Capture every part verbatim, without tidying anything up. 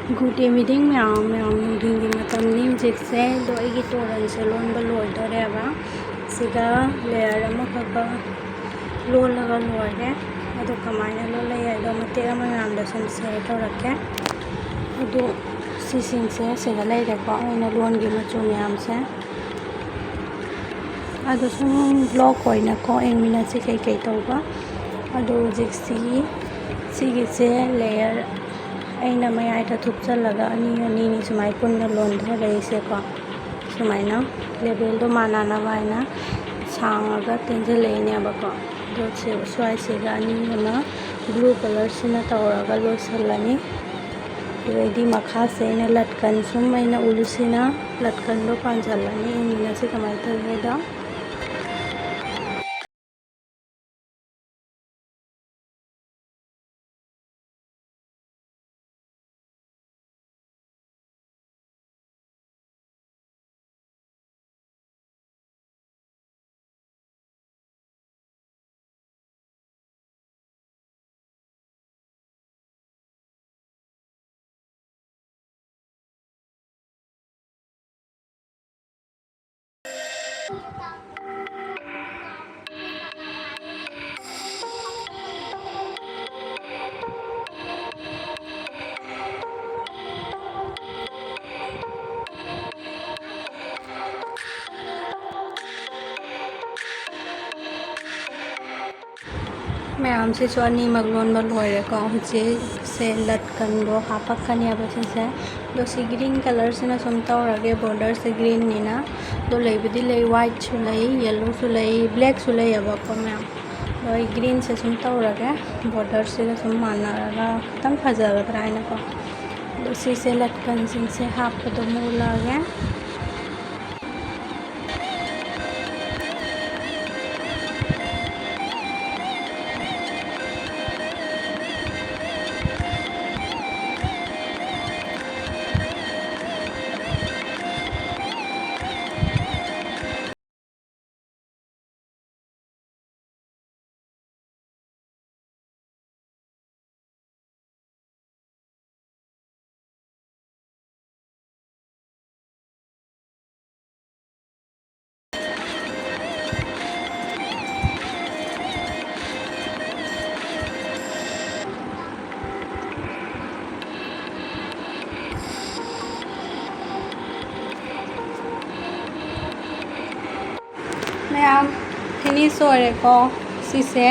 Good evening ꯃꯌꯥꯝ, ꯃꯌꯥꯝ ꯅꯨꯡꯊꯤꯟꯒꯤ ꯃꯇꯝꯅꯤ ꯍꯧꯖꯤꯛꯁꯦ꯫ ꯑꯗꯣ ꯑꯩꯒꯤ ꯇꯣꯔꯟꯁꯦ ꯂꯣꯟꯕ ꯂꯣꯏꯗꯣꯔꯦꯕ꯫ ꯁꯤꯒ layer ꯑꯃꯈꯛꯀ ꯂꯣꯜꯂꯒ ꯂꯣꯏꯔꯦ꯫ ꯑꯗꯣ ꯀꯃꯥꯏꯅ ꯂꯣꯜꯂꯦ ꯍꯥꯏꯗꯣ ꯃꯇꯦꯛ ꯑꯃ ꯃꯌꯥꯝꯗ ꯁꯨꯝ share ꯇꯧꯔꯛꯀꯦ꯫ ꯑꯗꯣ ꯁꯤꯁꯤꯡꯁꯦ ꯁꯤꯗ ꯂꯩꯔꯦꯀꯣ, ꯑꯩꯅ ꯂꯣꯟꯒꯤ ꯃꯆꯨ ꯃꯌꯥꯝꯁꯦ꯫ ꯑꯗꯣ ꯁꯨꯝ vlog ꯑꯣꯏꯅꯀꯣ ꯌꯦꯡꯃꯤꯟꯅꯁꯤ ꯀꯩꯀꯩ ꯇꯧꯕ꯫ ꯑꯗꯣ ꯍꯧꯖꯤꯛꯁꯤ ꯁꯤꯒꯤꯁꯦ layer ꯑꯩꯅ ꯃꯌꯥꯏꯗ ꯊꯨꯞꯆꯜꯂꯒ ꯑꯅꯤ ꯑꯅꯤꯅꯤ ꯁꯨꯃꯥꯏꯅ ꯄꯨꯟꯅ ꯂꯣꯟꯊꯔꯛꯏꯁꯦꯀꯣ꯫ ꯁꯨꯃꯥꯏꯅ levelꯗꯣ ꯃꯥꯟꯅꯅꯕ ꯍꯥꯏꯅ ꯁꯥꯡꯉꯒ ꯇꯦꯟꯁꯤꯜꯂꯛꯏꯅꯦꯕꯀꯣ꯫ ꯑꯗꯣ ꯁꯤ ꯁ꯭ꯋꯥꯏꯁꯤꯒ ꯑꯅꯤ ꯑꯃ blue colourꯁꯤꯅ ꯇꯧꯔꯒ ꯂꯣꯏꯁꯤꯜꯂꯅꯤ꯫ ꯑꯗꯩꯗꯤ ꯃꯈꯥꯁꯦ ꯑꯩꯅ ꯂꯠꯀꯟ ꯁꯨꯝ ꯑꯩꯅ ꯎꯔꯨꯁꯤꯅ ꯂꯠꯀꯟꯗꯣ ꯄꯥꯟꯁꯤꯜꯂꯅꯤ꯫ ꯌꯦꯡꯃꯤꯟꯅꯁꯤ ꯀꯃꯥꯏꯅ ꯇꯧꯒꯦꯗꯣ꯫ ꯃꯌꯥꯝꯁꯤꯁꯨ ꯑꯅꯤꯃꯛ ꯂꯣꯟꯕ ꯂꯣꯏꯔꯦꯀꯣ꯫ ꯍꯧꯖꯤꯛꯁꯦ ꯂꯠꯀꯟꯗꯣ ꯍꯥꯞꯄꯛꯀꯅꯦꯕ ꯁꯤꯁꯦ꯫ ꯑꯗꯣ ꯁꯤ green colourꯁꯤꯅ ꯁꯨꯝ ꯇꯧꯔꯒꯦ, borderꯁꯦ greenꯅꯤꯅ꯫ ꯑꯗꯣ ꯂꯩꯕꯨꯗꯤ ꯂꯩ, whiteꯁꯨ ꯂꯩ, yellowꯁꯨ ꯂꯩ, blackꯁꯨ ꯂꯩꯌꯦꯕꯀꯣ ꯃꯌꯥꯝ꯫ ꯑꯗꯣ ꯑꯩ greenꯁꯦ ꯁꯨꯝ ꯇꯧꯔꯒꯦ, borderꯁꯤꯒ ꯁꯨꯝ ꯃꯥꯟꯅꯔꯒ ꯈꯤꯇꯪ ꯐꯖꯒꯗ꯭ꯔꯥ ꯍꯥꯏꯅꯀꯣ꯫ ꯑꯗꯣ ꯁꯤꯁꯦ ꯂꯠꯀꯟꯁꯤꯡꯁꯦ ꯍꯥꯞꯄꯗꯣ ꯃꯨꯜꯂꯛꯑꯒꯦ꯫ Finish ꯑꯣꯏꯔꯦꯀꯣ꯫ ꯁꯤꯁꯦ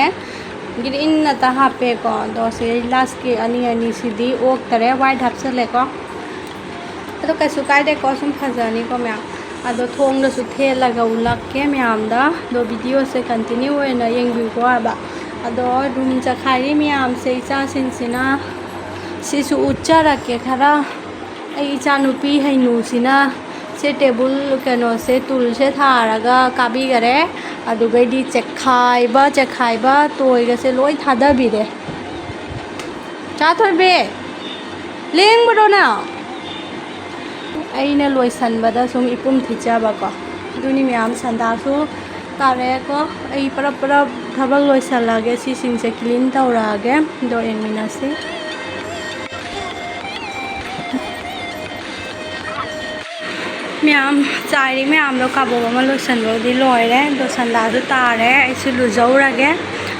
green ꯉꯥꯛꯇ ꯍꯥꯞꯄꯦꯀꯣ, ꯑꯗꯣ ꯁꯤ ꯂꯥꯁꯀꯤ ꯑꯅꯤ ꯑꯅꯤꯁꯤꯗꯤ ꯑꯣꯛꯇꯔꯦ, white ꯍꯥꯞꯆꯜꯂꯦꯀꯣ꯫ ꯑꯗꯣ ꯀꯩꯁꯨ ꯀꯥꯏꯗꯦꯀꯣ, ꯁꯨꯝ ꯐꯖꯅꯤꯀꯣ ꯃꯌꯥꯝ꯫ ꯑꯗꯣ ꯊꯣꯡꯗꯁꯨ ꯊꯦꯠꯂꯒ ꯎꯠꯂꯛꯀꯦ ꯃꯌꯥꯝꯗ꯫ ꯑꯗꯣ video ꯁꯦ continue ꯑꯣꯏꯅ ꯌꯦꯡꯕꯤꯌꯨꯀꯣ ꯍꯥꯏꯕ꯫ ꯑꯗꯣ room ꯆꯈꯥꯏꯔꯤ ꯃꯌꯥꯝꯁꯦ ꯏꯆꯥꯁꯤꯡꯁꯤꯅ꯫ ꯁꯤꯁꯨ ꯎꯠꯆꯔꯛꯀꯦ ꯈꯔ꯫ ꯑꯩ ꯏꯆꯥꯅꯨꯄꯤ ꯍꯩꯅꯨꯁꯤꯅ ꯁꯦ table ꯀꯩꯅꯣꯁꯦ, ꯇꯨꯜꯁꯦ ꯊꯥꯔꯒ ꯀꯥꯕꯤꯈꯔꯦ꯫ ꯑꯗꯨꯒꯩꯗꯤ ꯆꯦꯛꯈꯥꯏꯕ ꯆꯦꯛꯈꯥꯏꯕ ꯇꯣꯏꯒꯁꯦ ꯂꯣꯏ ꯊꯥꯗꯕꯤꯔꯦ꯫ ꯆꯥ ꯊꯣꯏꯕꯤ, ꯂꯦꯡꯕ꯭ꯔꯣ ꯅꯪ? ꯑꯩꯅ ꯂꯣꯏꯁꯟꯕꯗ ꯁꯨꯝ ꯏꯄꯨꯝ ꯊꯤꯠꯆꯕꯀꯣ꯫ ꯑꯗꯨꯅꯤ ꯃꯌꯥꯝ, ꯁꯟꯗꯥꯁꯨ ꯇꯥꯔꯛꯑꯦꯀꯣ꯫ ꯑꯩ ꯄꯔꯞ ꯄꯔꯞ ꯊꯕꯛ ꯂꯣꯏꯁꯜꯂꯒꯦ, ꯁꯤꯁꯤꯡꯁꯦ clean ꯇꯧꯔꯛꯑꯒꯦ꯫ ꯑꯗꯣ ꯌꯦꯡꯃꯤꯟꯅꯁꯤ꯫ ꯃꯌꯥꯝ ꯆꯥꯏꯔꯤ ꯃꯌꯥꯝꯗꯣ ꯀꯥꯕꯣꯛ ꯑꯃ ꯂꯣꯏꯁꯟꯕꯕꯨꯗꯤ ꯂꯣꯏꯔꯦ꯫ ꯑꯗꯣ ꯁꯟꯗꯥꯁꯨ ꯇꯥꯔꯦ꯫ ꯑꯩꯁꯨ ꯂꯨꯖꯧꯔꯒꯦ꯫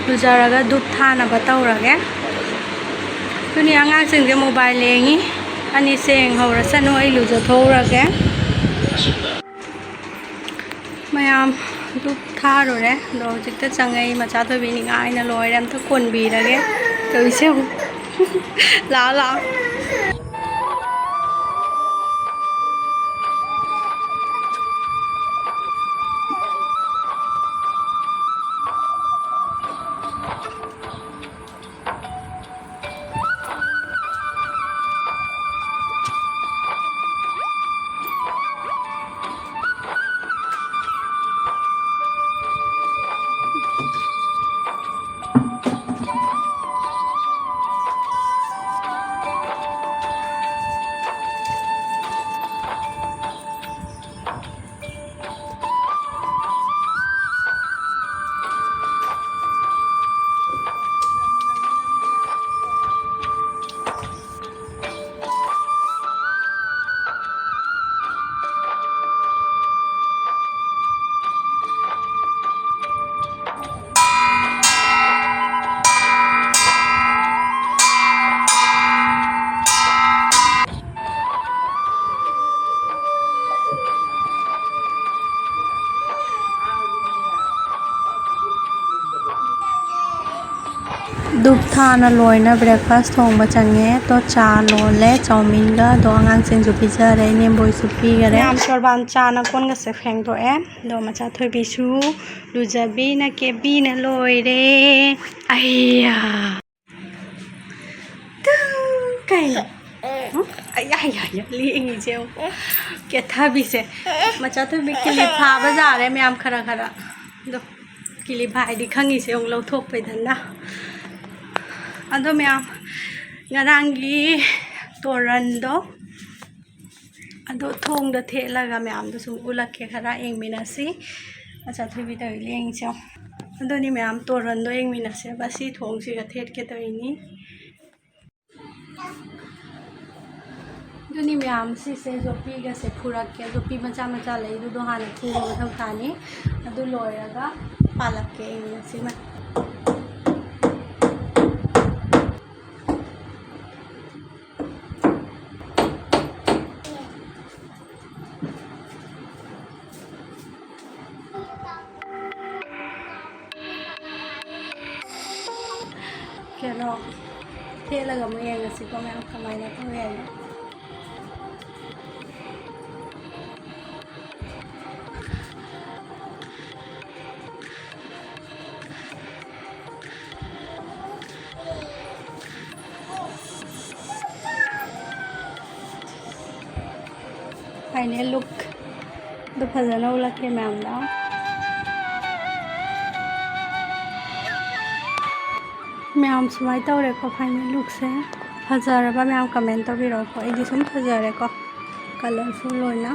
ꯂꯨꯖꯔꯒ ꯙꯨꯞ ꯊꯥꯅꯕ ꯇꯧꯔꯒꯦ꯫ ꯑꯗꯨꯅꯤ ꯑꯉꯥꯡꯁꯤꯡꯁꯦ mobile ꯌꯦꯡꯉꯤ꯫ ꯑꯅꯤꯁꯦ ꯌꯦꯡꯍꯧꯔꯁꯅꯨ, ꯑꯩ ꯂꯨꯖꯊꯣꯛꯎꯔꯒꯦ꯫ ꯃꯌꯥꯝ ꯙꯨꯞ ꯊꯥꯔꯨꯔꯦ꯫ ꯑꯗꯣ ꯍꯧꯖꯤꯛꯇ ꯆꯪꯉꯛꯏ꯫ ꯃꯆꯥ ꯊꯣꯏꯕꯤ ꯅꯤꯡꯉꯥꯏꯅ ꯂꯣꯏꯔꯦ꯫ ꯑꯝꯇ ꯀꯣꯟꯕꯤꯔꯒꯦ ꯇꯧꯔꯤꯁꯦ ꯌꯦꯡꯉꯨ꯫ ꯂꯥꯛꯑꯣ, ꯂꯥꯛꯑꯣ꯫ ꯆꯥꯅ ꯂꯣꯏꯅ breakfast ꯊꯣꯡꯕ ꯆꯪꯉꯦ꯫ ꯇꯣ ꯆꯥ ꯂꯣꯜꯂꯦ, ꯆꯧꯃꯤꯟꯒ꯫ ꯑꯗꯣ ꯑꯉꯥꯡꯁꯤꯡꯁꯨ ꯄꯤꯖꯔꯦ, ꯏꯅꯦꯝꯕꯣꯏꯁꯨ ꯄꯤꯈꯔꯦ꯫ ꯃꯌꯥꯝ ꯆꯣꯔꯕꯥꯟ ꯆꯥꯅ ꯀꯣꯟꯒꯁꯦ ꯐꯦꯡꯗꯣꯛꯑꯦ꯫ ꯑꯗꯣ ꯃꯆꯥꯊꯣꯏꯕꯤꯁꯨ ꯂꯨꯖꯕꯤꯅ ꯀꯦꯕꯤꯅ ꯂꯣꯏꯔꯦ꯫ ꯑꯩꯌꯥ꯫ ꯇꯨ, ꯀꯩꯅꯣ? ꯍꯨꯝ? ꯑꯌꯥ, ꯑꯌꯥ, ꯑꯌꯥ, ꯂꯦꯡꯉꯤꯁꯦ ꯌꯦꯡꯉꯨ꯫ ꯀꯦꯊꯕꯤꯁꯦ꯫ ꯃꯆꯥ ꯊꯣꯏꯕꯤ ꯀꯤꯂꯤ ꯐꯥꯕ ꯌꯥꯔꯦ ꯃꯌꯥꯝ ꯈꯔ ꯈꯔ꯫ ꯑꯗꯣ ꯀꯤꯂꯤ ꯐꯥꯏꯗꯤ ꯈꯪꯉꯤꯁꯦ ꯌꯦꯡꯉꯨ, ꯂꯧꯊꯣꯛꯄꯩꯗꯅ꯫ ꯑꯗꯣ ꯃꯌꯥꯝ, ꯉꯔꯥꯡꯒꯤ ꯇꯣꯔꯟꯗꯣ ꯑꯗꯣ ꯊꯣꯡꯗ ꯊꯦꯠꯂꯒ ꯃꯌꯥꯝꯗꯣ ꯁꯨꯝ ꯎꯠꯂꯛꯀꯦ, ꯈꯔ ꯌꯦꯡꯃꯤꯟꯅꯁꯤ꯫ ꯃꯆꯥ ꯊꯣꯏꯕꯤ ꯇꯧꯔꯤ ꯂꯦꯡꯉꯤꯁꯦ ꯌꯦꯡꯉꯣ꯫ ꯑꯗꯨꯅꯤ ꯃꯌꯥꯝ, ꯇꯣꯔꯟꯗꯣ ꯌꯦꯡꯃꯤꯟꯅꯁꯦꯕ꯫ ꯁꯤ ꯊꯣꯡꯁꯤꯒ ꯊꯦꯠꯀꯦ ꯇꯧꯔꯤꯅꯤ꯫ ꯑꯗꯨꯅꯤ ꯃꯌꯥꯝ, ꯁꯤꯁꯦ ꯌꯣꯠꯄꯤꯒꯁꯦ ꯐꯨꯔꯛꯀꯦ꯫ ꯌꯣꯠꯄꯤ ꯃꯆꯥ ꯃꯆꯥ ꯂꯩꯗꯨꯗꯣ ꯍꯥꯟꯅ ꯐꯨꯕ ꯃꯊꯧ ꯇꯥꯅꯤ꯫ ꯑꯗꯨ ꯂꯣꯏꯔꯒ ꯄꯥꯜꯂꯛꯀꯦ ꯌꯦꯡꯃꯤꯟꯅꯁꯤ ꯃꯌꯥꯝ꯫ ꯀꯩꯅꯣ, ꯊꯦꯠꯂꯒ ꯑꯃꯨꯛ ꯌꯦꯡꯉꯁꯤꯀꯣ ꯃꯌꯥꯝ, ꯀꯃꯥꯏꯅ ꯇꯧꯋꯦ ꯍꯥꯏꯅ꯫ Final look. ꯑꯗꯨ ꯐꯖꯅ ꯎꯠꯂꯛꯀꯦ ꯃꯌꯥꯝꯗ꯫ ꯃꯌꯥꯝ ꯁꯨꯃꯥꯏꯅ ꯇꯧꯔꯦꯀꯣ final lookꯁꯦ꯫ ꯐꯖꯔꯕ ꯃꯌꯥꯝ comment ꯇꯧꯕꯤꯔꯛꯑꯣꯀꯣ꯫ ꯑꯩꯗꯤ ꯁꯨꯝ ꯐꯖꯔꯦꯀꯣ, colourful ꯑꯣꯏꯅ꯫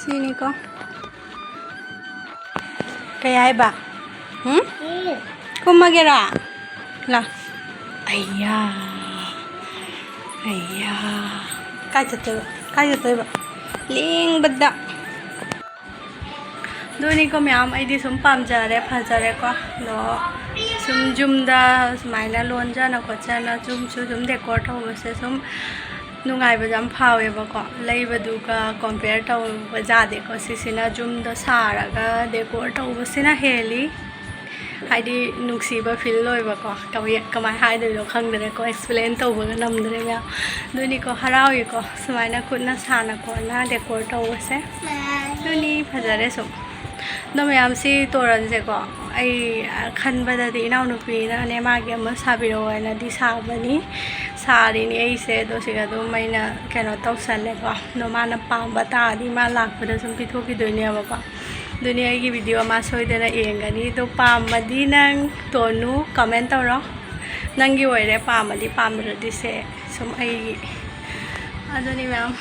ꯁꯤꯅꯤꯀꯣ꯫ ꯀꯩ ꯍꯥꯏꯕ? ꯎꯝ? ꯀꯨꯝꯃꯒꯦꯔꯥ? ꯂꯥ꯫ ꯑꯩꯌꯥ꯫ ꯑꯩꯌꯥ꯫ ꯀꯥꯏ ꯆꯠꯇꯣꯏꯕ? ꯀꯥꯏ ꯆꯠꯇꯣꯏꯕ? ꯂꯦꯡꯕꯗ꯫ ꯑꯗꯨꯅꯤꯀꯣ ꯃꯌꯥꯝ, ꯑꯩꯗꯤ ꯁꯨꯝ ꯄꯥꯝꯖꯔꯦ, ꯐꯖꯔꯦꯀꯣ꯫ ꯑꯗꯣ ꯁꯨꯝ ꯌꯨꯝꯗ ꯁꯨꯃꯥꯏꯅ ꯂꯣꯟꯖꯅ ꯈꯣꯠꯆꯅ ꯌꯨꯝꯁꯨ ꯁꯨꯝ decor ꯇꯧꯕꯁꯦ ꯁꯨꯝ ꯅꯨꯡꯉꯥꯏꯕꯁꯨ ꯌꯥꯝ ꯐꯥꯎꯋꯦꯕꯀꯣ꯫ ꯂꯩꯕꯗꯨꯒ compare ꯇꯧꯕ ꯌꯥꯗꯦꯀꯣ꯫ ꯁꯤꯁꯤꯅ ꯌꯨꯝꯗ ꯁꯥꯔꯒ decor ꯇꯧꯕꯁꯤꯅ ꯍꯦꯜꯂꯤ꯫ ꯍꯥꯏꯗꯤ ꯅꯨꯡꯁꯤꯕ feel ꯑꯣꯏꯕꯀꯣ꯫ ꯀꯃꯥꯏ-, ꯀꯃꯥꯏ ꯍꯥꯏꯗꯣꯏꯅꯣ ꯈꯪꯗ꯭ꯔꯦꯀꯣ, explain ꯇꯧꯕꯒ ꯅꯝꯗ꯭ꯔꯦ ꯃꯌꯥꯝ꯫ ꯑꯗꯨꯅꯤꯀꯣ, ꯍꯔꯥꯎꯏꯀꯣ ꯁꯨꯃꯥꯏꯅ ꯈꯨꯠꯅ ꯁꯥꯅ ꯈꯣꯠꯅ decor ꯇꯧꯕꯁꯦ꯫ ꯑꯗꯨꯅꯤ, ꯐꯖꯔꯦ ꯁꯨꯝ꯫ ꯑꯗꯣ ꯃꯌꯥꯝ, ꯁꯤ ꯇꯣꯔꯟꯁꯦꯀꯣ, ꯑꯩ ꯈꯟꯕꯗꯗꯤ ꯏꯅꯥꯎꯅꯨꯄꯤꯅꯅꯦ ꯃꯥꯒꯤ ꯑꯃ ꯁꯥꯕꯤꯔꯛꯑꯣ ꯍꯥꯏꯅꯗꯤ ꯁꯥꯕꯅꯤ, ꯁꯥꯔꯤꯅꯤ ꯑꯩꯁꯦ꯫ ꯑꯗꯣ ꯁꯤꯒ ꯑꯗꯨꯝ ꯑꯩꯅ ꯀꯩꯅꯣ ꯇꯧꯁꯜꯂꯦꯀꯣ꯫ ꯑꯗꯣ ꯃꯥꯅ ꯄꯥꯝꯕ ꯇꯥꯔꯗꯤ ꯃꯥ ꯂꯥꯛꯄꯗ ꯁꯨꯝ ꯄꯤꯊꯣꯛꯈꯤꯗꯣꯏꯅꯦꯕꯀꯣ꯫ ꯑꯗꯨꯅꯤ, ꯑꯩꯒꯤ video ꯃꯥ ꯁꯣꯏꯗꯅ ꯌꯦꯡꯒꯅꯤ꯫ ꯑꯗꯣ ꯄꯥꯝꯃꯗꯤ ꯅꯪ, ꯇꯣꯅꯨ, comment ꯇꯧꯔꯣ꯫ ꯅꯪꯒꯤ ꯑꯣꯏꯔꯦ, ꯄꯥꯝꯃꯗꯤ, ꯄꯥꯝꯗ꯭ꯔꯗꯤ ꯁꯦ ꯁꯨꯝ ꯑꯩꯒꯤ꯫ ꯑꯗꯨꯅꯤ ꯃꯌꯥꯝ꯫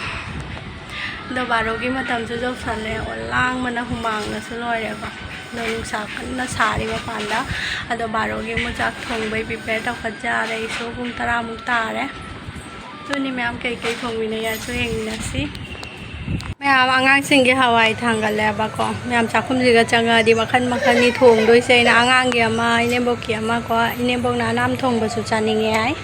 ꯑꯗꯣ ꯕꯥꯔꯣꯒꯤ ꯃꯇꯝꯁꯨ ꯌꯧꯁꯜꯂꯦ꯫ ꯑꯣ, ꯂꯥꯡꯕꯅ ꯍꯨꯃꯥꯡꯅꯁꯨ ꯂꯣꯏꯔꯦꯀꯣ꯫ ꯑꯗꯣ ꯅꯨꯡꯁꯥ ꯀꯟꯅ ꯁꯥꯔꯤ ꯃꯄꯥꯟꯗ꯫ ꯑꯗꯣ ꯕꯥꯔꯣꯒꯤ ꯑꯃꯨꯛ ꯆꯥꯛ ꯊꯣꯡꯕꯩ prepare ꯇꯧꯈꯠꯆꯔꯦ ꯑꯩꯁꯨ꯫ ꯄꯨꯡ ꯇꯔꯥꯃꯨꯛ ꯇꯥꯔꯦ꯫ ꯑꯗꯨꯅꯤ ꯃꯌꯥꯝ, ꯀꯩꯀꯩ ꯊꯣꯡꯃꯤꯟꯅꯩ ꯍꯥꯏꯁꯨ ꯌꯦꯡꯃꯤꯟꯅꯁꯤ꯫ ꯃꯌꯥꯝ, ꯑꯉꯥꯡꯁꯤꯡꯒꯤ ꯍꯋꯥꯏ ꯊꯥꯡꯒꯠꯂꯦꯕꯀꯣ꯫ ꯃꯌꯥꯝ, ꯆꯥꯛꯈꯨꯝꯁꯤꯒ ꯆꯪꯉꯛꯑꯗꯤ ꯃꯈꯟ ꯃꯈꯟꯅꯤ ꯊꯣꯡꯗꯣꯏꯁꯦ꯫ ꯑꯩꯅ ꯑꯉꯥꯡꯒꯤ ꯑꯃ, ꯏꯅꯦꯝꯕꯣꯛꯀꯤ ꯑꯃ ꯀꯣ꯫ ꯏꯅꯦꯝꯕꯣꯛꯅ ꯑꯅꯥꯝ ꯊꯣꯡꯕꯁꯨ ꯆꯥꯅꯤꯡꯉꯦ ꯍꯥꯏ꯫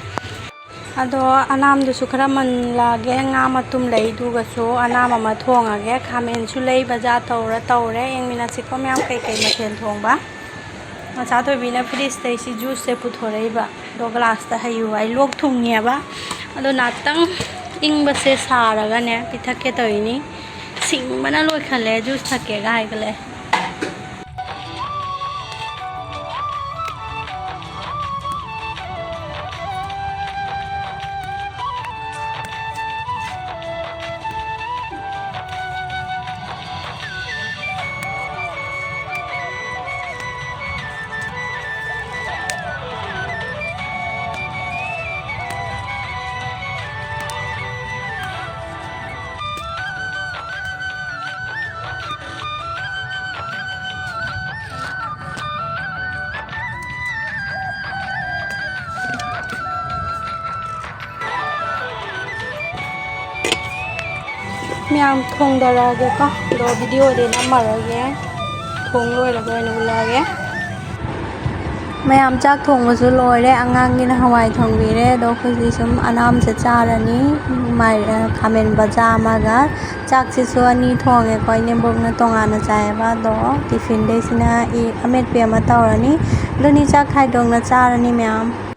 ꯑꯗꯣ ꯑꯅꯥꯝꯗꯨꯁꯨ ꯈꯔ ꯃꯜꯂꯛꯑꯒꯦ꯫ ꯉꯥ ꯃꯇꯨꯝ ꯂꯩꯗꯨꯒꯁꯨ ꯑꯅꯥꯝ ꯑꯃ ꯊꯣꯡꯉꯒꯦ꯫ ꯈꯥꯃꯦꯟꯁꯨ ꯂꯩ, ꯕꯖꯥꯔ ꯇꯧꯔ ꯇꯧꯔꯦ꯫ ꯌꯦꯡꯃꯤꯟꯅꯁꯤꯀꯣ ꯃꯌꯥꯝ, ꯀꯩꯀꯩ ꯃꯊꯦꯜ ꯊꯣꯡꯕ꯫ ꯃꯆꯥ ꯊꯣꯏꯕꯤꯅ fridgeꯇꯩ ꯁꯤ juiceꯁꯦ ꯄꯨꯊꯣꯔꯛꯏꯕ꯫ ꯑꯗꯣ glassꯇ ꯍꯩꯌꯨ ꯍꯥꯏ꯫ ꯂꯣꯛ ꯊꯨꯡꯉꯦꯕ꯫ ꯑꯗꯣ ꯉꯥꯛꯇꯪ ꯏꯪꯕꯁꯦ ꯁꯥꯔꯒꯅꯦ ꯄꯤꯊꯛꯀꯦ ꯇꯧꯔꯤꯅꯤ꯫ ꯁꯤꯡꯕꯅ ꯂꯣꯏꯈꯠꯂꯦ, juice ꯊꯛꯀꯦꯒ ꯍꯥꯏꯒꯠꯂꯛꯑꯦ꯫ ꯃꯌꯥꯝ, ꯊꯣꯡꯗꯔꯛꯑꯒꯦꯀꯣ꯫ ꯑꯗꯣ videoꯗꯤ ꯅꯝꯃꯔꯣꯏꯒꯦ꯫ ꯊꯣꯡ ꯂꯣꯏꯔꯒ ꯑꯣꯏꯅ ꯎꯠꯂꯛꯑꯒꯦ꯫ ꯃꯌꯥꯝ ꯆꯥꯛ ꯊꯣꯡꯕꯁꯨ ꯂꯣꯏꯔꯦ꯫ ꯑꯉꯥꯡꯒꯤꯅ ꯍꯋꯥꯏ ꯊꯣꯡꯕꯤꯔꯦ, ꯑꯗꯣ ꯑꯩꯈꯣꯏꯗꯤ ꯁꯨꯝ ꯑꯅꯥꯝꯁꯦ ꯆꯥꯔꯅꯤ꯫ ꯃꯥꯏ-, ꯑ, ꯈꯥꯃꯦꯟ ꯕꯖꯥ ꯑꯃꯒ꯫ ꯆꯥꯛꯁꯤꯁꯨ ꯑꯅꯤ ꯊꯣꯡꯉꯦꯀꯣ, ꯏꯅꯦꯝꯕꯣꯛꯅ ꯇꯣꯉꯥꯟꯅ ꯆꯥꯏꯌꯦꯕ, ꯑꯗꯣ ꯇꯤꯐꯤꯟꯗꯩꯁꯤꯅ ꯏ-, ꯑꯃꯦꯠꯄꯤ ꯑꯃ ꯇꯧꯔꯅꯤ꯫ ꯑꯗꯨꯅꯤ ꯆꯥꯛ ꯈꯥꯏꯗꯣꯛꯅ ꯆꯥꯔꯅꯤ ꯃꯌꯥꯝ꯫